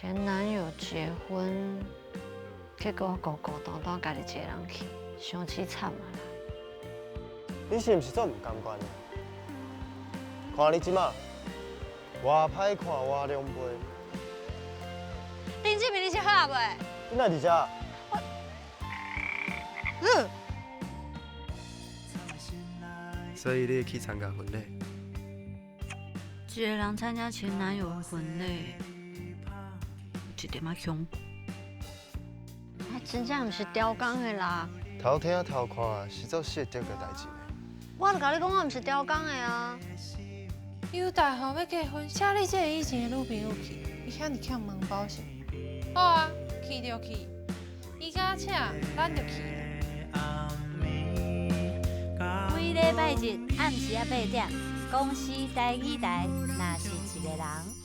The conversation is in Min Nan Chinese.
前男友結婚，結果孤孤單單家己一個人去，傷凄慘啊啦！你是毋是足毋甘願的？看你這馬，偌歹看，偌狼狽。林志明，你是好未？你哪佇遮？嗯。所以你會去參加婚禮？一個人參加前男友的婚禮，有一點仔恐怖。我真正毋是刁工的啦。偷聽偷看是足失德的代誌呢。我就共你講，我毋是刁工的啊。邱大豪欲結婚，請你這个以前的女朋友去，伊遐爾欠問包是？好啊，去就去，伊敢請，咱就去啦。每禮拜日暗時仔8點，公視台語台，若是一个人。